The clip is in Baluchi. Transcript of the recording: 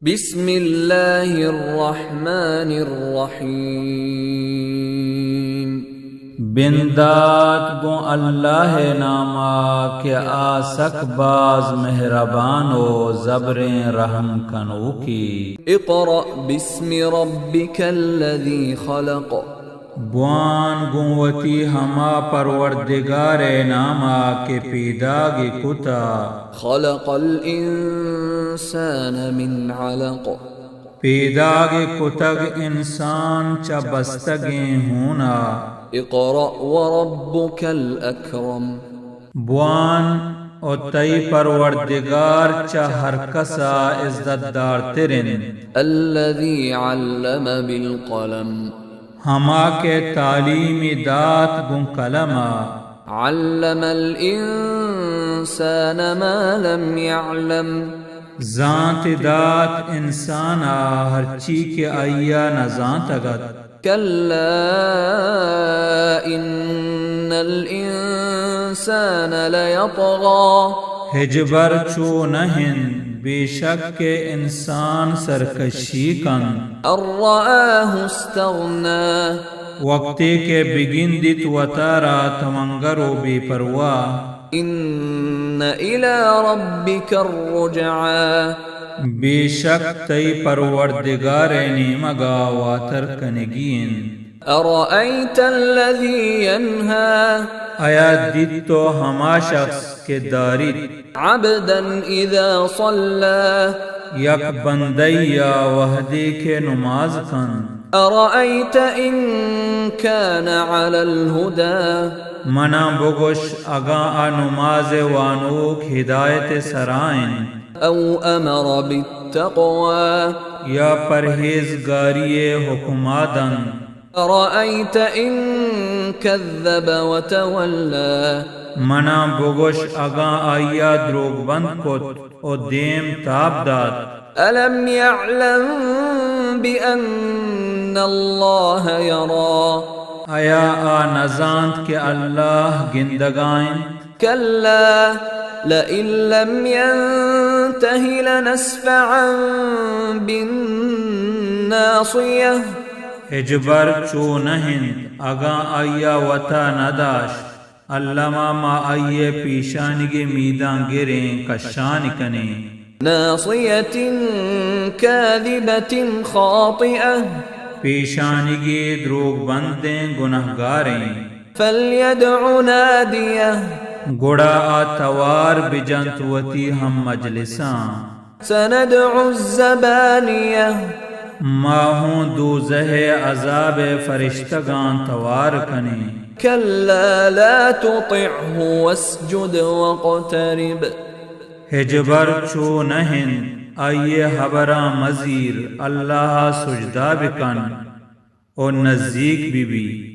بسم الله الرحمن الرحيم. بندات گوں اللہ ءِ نام ءَ کہ آ سک باز مہربان ءُ زبریں رحم کنوکے۔ اقرأ باسم ربك الذي خلق. بوان گوں وتی ہما پروردگار ءِ نام ءَ کہ پیداگ ئے کت ءَ۔ خلق الإنسان من علق. پیداگ ئے کتگ انسان چہ بستگیں ہون ءَ۔ اقرأ وربك الأكرم. بوان ءُ تئی پروردگار چہ ہر کس ءَ عزت دارتر اِنت۔ الذي علم بالقلم. ہما کہ تعلیمی دات گوں قلم ءَ۔ علم الإنسان ما لم يعلم. زانت دات انسان ءَ ہرچی کہ آئی ءَ نہ زانتگ اَت۔ كلا إن الإنسان ليطغى. ہچبر چو نہ اِنت، بے شک کہ انسان سرکشی کنت۔ أن رآه استغنى. وقتے کہ بگندیت وتارا توانگر ءُ بے پرواہ۔ إن إلى ربك الرجعى. بے شک تئی پروردگار ءِ نیمگ ءَ واتر کنگی اِنت۔ أرأيت الذي ينهى. آیا دیت تو ہما شخص کہ داریت۔ عبدا إذا صلى. یک بندے ءَ وہدے کہ نماز کنت۔ أرأيت إن كان على الهدى. منا بگوش، اگاں آ نماز ءِ وانوک ہدایت ءِ سرا اِنت۔ أو أمر بالتقوى. یا پرہیزگاری ءِ حکم ءَ دنت۔ أرأيت إن كذب وتولى. منا بگوش، اگاں آئی ءَ دروگ بند کت ءُ دیم تاب دات۔ ألم يعلم بأن الله يرى. آیا آ نزانت کہ اللہ گندگ ءَ اِنت؟ كلا لئن لم ينته لنسفعا بالناصية. ہچبر چو نہ اِنت، اگاں آئی ءَ وت ءَ نہ داشت، الم ءَ ما آئی ءِ پیشانیگ ءِ میداں گریں، کشان کنیں۔ ناصية كاذبة خاطئة. پیشانیگے دروگ بندیں، گناہگاریں۔ فليدع ناديه. گڑا آ توار بجنت وتی ہم مجلساں۔ سندع الزبانية. ما ہوں دوزہ ءِ عذاب ءِ فرشتگاں توار کنیں۔ كلا لا تطعه واسجد واقترب. ہچبر چو نہ اِنت، آئی ءِ ہبراں مزیر، اللہ ءَ سجدہ بکن ءُ نزیک بہ بی۔